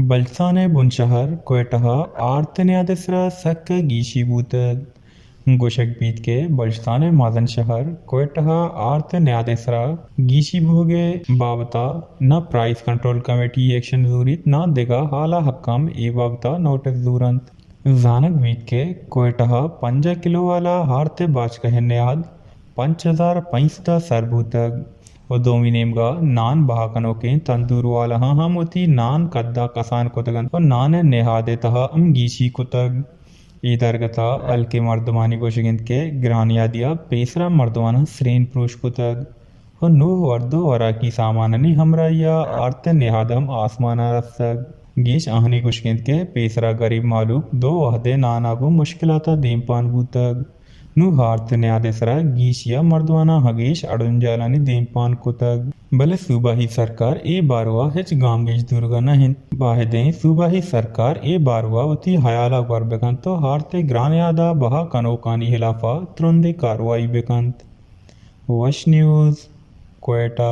بلوچستان ءِ بن شہر کوئٹہ ءَ آرت ءِ نیاد ءِ سرا سک گیشی بوتگ۔ گوشگ بیت کہ بلوچستان ءِ مزن شہر کوئٹہ ءَ آرت ءِ نیاد ءِ سرا گیشی بوگ ءِ بابت ءَ نہ پرائس کنٹرول کمیٹی ایکشن زوریت، نہ دگہ اعلی حکام اے بابت ءَ نوٹس زورنت۔ زانگ بیت کہ کوئٹہ ءَ پنجاہ کلو والا آرت ءِ باچکہ ءِ نیاد پنچ ہزار پنچ سد ءَ سر بوتگ ءُ دومی نیمگ ءَ نان بہا کنوکیں تندور والاہاں ہم وتی نان کد ءَ کسان کتگ انت ءُ نان ءِ نہاد ءِ تہا ہم گیشی کتگ۔ اے درگت ءَ ہلک ءِ مردمانی گوشگ انت کہ گرانیادی ءَ پیسرا مردماناں سرین پروش کتگ ءُ نوں ورد ءُ وراکی سامانانی ہمراہی ءَ آرت ءِ نہاد ہم آسمان ءَ رستگ۔ گیش آہانی گوشگ انت کہ پیسرا گریب مہلوک دو وہد ءِ نان ءَ گوں مشکلات ءَ دیمپان بوتگ۔ نوں آرت ءِ نیاد ءِ سرا گیشی ءَ مردماناں ہگیش اڑ ءُ جنجالانی دیمپان کتگ، بلے صوبائی سرکار اے باروا ہچ گامگیج زورگ ءَ نہ انت۔ باید انت صوبائی سرکار اے باروا وتی ہیال ءَ گور بکنت ءُ آرت ءِ گرانیاد ءَ بہا کنوکانی ہلاف ءَ ترندیں کاروائی بکنت۔ وش نیوز، کوئٹہ۔